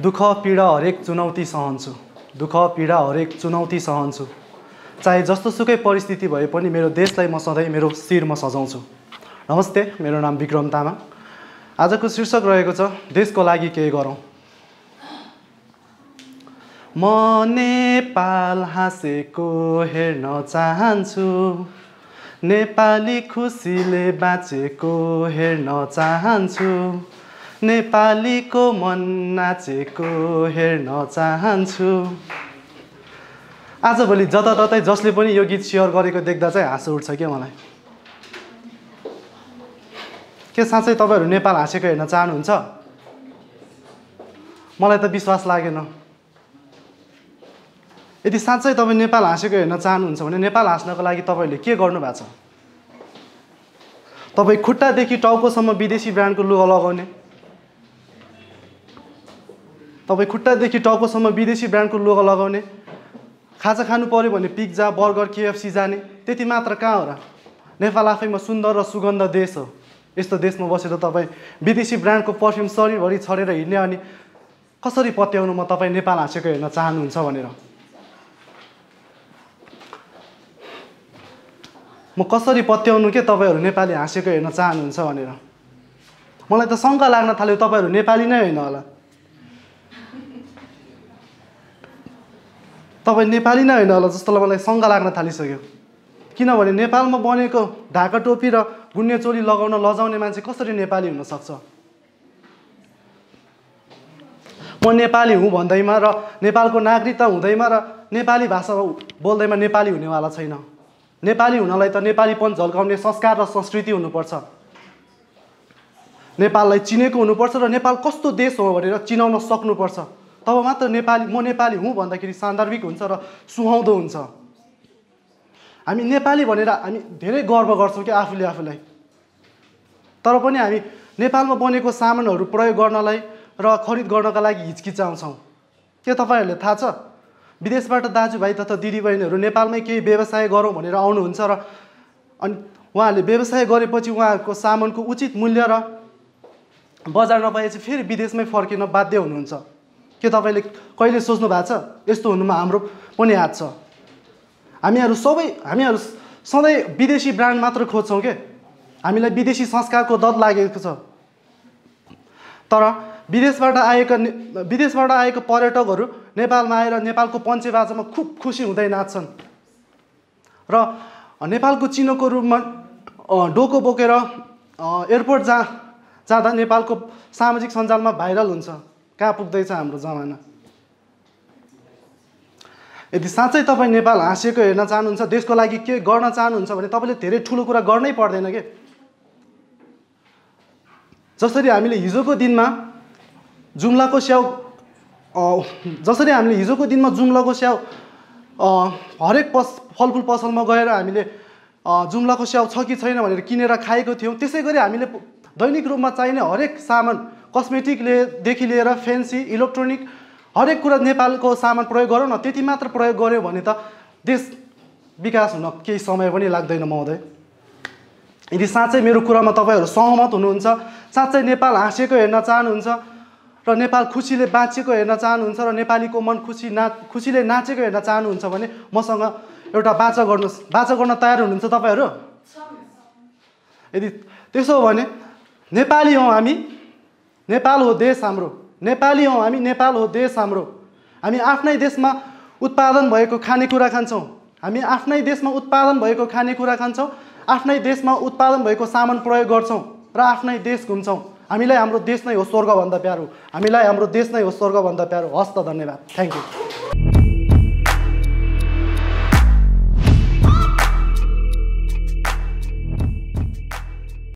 दुःख पीडा हरेक चुनौती सहन्छु, दुःख पीडा हरेक चुनौती सहन्छु। चाहे जस्तोसुकै परिस्थिति भए पनि मेरो देशलाई म सधैँ मेरो शिरमा सजाउँछु। नमस्ते, मेरो नाम विक्रम तामाङ। आजको शीर्षक रहेको छ देशको लागि केही गरौँ। म नेपाल हाँसेको हेर्न चाहन्छु, नेपाली खुसीले बाँचेको हेर्न चाहन्छु, नेपालीको मन नाचेको हेर्न चाहन्छु। आजभोलि जताततै जसले पनि यो गीत सेयर गरेको देख्दा चाहिँ हाँसो उठ्छ क्या मलाई। के साँच्चै तपाईँहरू नेपाल हाँसेको हेर्न चाहनुहुन्छ? मलाई त विश्वास लागेन। यदि साँच्चै तपाईँ नेपाल हाँसेको हेर्न चाहनुहुन्छ भने नेपाल हाँस्नको लागि तपाईँहरूले के गर्नुभएको छ? तपाईँ खुट्टादेखि टाउकोसम्म विदेशी ब्रान्डको लुगा लगाउने, तपाईँ खुट्टादेखि टाउकोसम्म विदेशी ब्रान्डको लुगा लगाउने, खाजा खानु पर्यो भने पिज्जा बर्गर केएफसी जाने, त्यति मात्र कहाँ हो र? नेपाल आफैमा सुन्दर र सुगन्ध देश हो। यस्तो देशमा बसेर तपाईँ विदेशी ब्रान्डको पर्फ्युम शरीरभरि छरेर हिँड्ने अनि कसरी पत्याउनु म तपाईँ नेपाल हाँसेको हेर्न चाहनुहुन्छ भनेर? म कसरी पत्याउनु के तपाईँहरू नेपाली हाँसेको हेर्न चाहनुहुन्छ भनेर? मलाई त शङ्का लाग्न थाल्यो तपाईँहरू नेपाली नै होइन होला। तपाईँ नेपाली नै होइन होला जस्तो मलाई शङ्का लाग्न थालिसक्यो। किनभने नेपालमा बनेको ढाका टोपी र गुन्ने चोली लगाउन लजाउने मान्छे कसरी नेपाली हुनसक्छ? म नेपाली हुँ भन्दैमा र नेपालको नागरिकता हुँदैमा र नेपाली भाषा बोल्दैमा नेपाली हुनेवाला छैन। नेपाली हुनलाई त नेपालीपन झल्काउने संस्कार र संस्कृति हुनुपर्छ। नेपाललाई चिनेको हुनुपर्छ र नेपाल कस्तो देश हो भनेर चिनाउन सक्नुपर्छ। तब मात्र म नेपाली हुँ भन्दाखेरि सान्दर्भिक हुन्छ र सुहाउँदो हुन्छ। हामी नेपाली भनेर हामी धेरै गर्व गर्छौँ क्या आफूलाई। तर पनि हामी नेपालमा बनेको सामानहरू प्रयोग गर्नलाई र खरिद गर्नका लागि हिचकिचाउँछौँ। के तपाईँहरूले थाहा छ? विदेशबाट दाजुभाइ तथा दिदीबहिनीहरू नेपालमै केही व्यवसाय गरौँ भनेर आउनुहुन्छ र अनि उहाँहरूले व्यवसाय गरेपछि उहाँहरूको सामानको उचित मूल्य र बजार नपाएपछि फेरि विदेशमै फर्किन बाध्य हुनुहुन्छ। के तपाईँले कहिले सोच्नु भएको छ? यस्तो हुनुमा हाम्रो पनि हात छ। हामीहरू सधैँ विदेशी ब्रान्ड मात्र खोज्छौँ के? हामीलाई विदेशी संस्कारको दत लागेको छ। तर विदेशबाट आएका पर्यटकहरू नेपालमा आएर नेपालको पञ्चेबाजामा खुब खुसी हुँदै नाच्छन् र नेपालको चिनोको रूपमा डोको बोकेर एयरपोर्ट जाँदा नेपालको सामाजिक सञ्जालमा भाइरल हुन्छ। कहाँ पुग्दैछ हाम्रो जमाना? यदि साँच्चै तपाईँ नेपाल हाँसेको हेर्न चाहनुहुन्छ, देशको लागि के गर्न चाहनुहुन्छ भने तपाईँले धेरै ठुलो कुरा गर्नै पर्दैन के? जसरी हामीले हिजोको दिनमा जुम्लाको स्याउ हरेक फलफुल पसलमा गएर हामीले जुम्लाको स्याउ छ कि छैन भनेर किनेर खाएको थियौँ, त्यसै गरी हामीले दैनिक रूपमा चाहिने हरेक सामान कस्मेटिकदेखि लिएर फेन्सी इलेक्ट्रोनिक हरेक कुरा नेपालको सामान प्रयोग गरौँ न। त्यति मात्र प्रयोग गऱ्यो भने त देश विकास हुन केही समय पनि लाग्दैन महोदय। यदि साँच्चै मेरो कुरामा तपाईँहरू सहमत हुनुहुन्छ, साँच्चै नेपाल हाँसेको हेर्न चाहनुहुन्छ र नेपाल खुसीले बाँचेको हेर्न चाहनुहुन्छ र नेपालीको मन खुसीले नाचेको हेर्न चाहनुहुन्छ भने मसँग एउटा बाचा गर्नुहोस्। बाचा गर्न तयार हुनुहुन्छ तपाईँहरू? यदि त्यसो हो भने नेपाली हौँ हामी, नेपाल हो देश हाम्रो। नेपाली हौँ हामी, नेपाल हो देश हाम्रो। हामी आफ्नै देशमा उत्पादन भएको खानेकुरा खान्छौँ, हामी आफ्नै देशमा उत्पादन भएको खानेकुरा खान्छौँ, आफ्नै देशमा उत्पादन भएको सामान प्रयोग गर्छौँ र आफ्नै देश घुम्छौँ। हामीलाई हाम्रो देश नै हो स्वर्गभन्दा प्यारो, हामीलाई हाम्रो देश नै हो स्वर्गभन्दा प्यारो। हस् त, धन्यवाद, थ्याङ्क यू।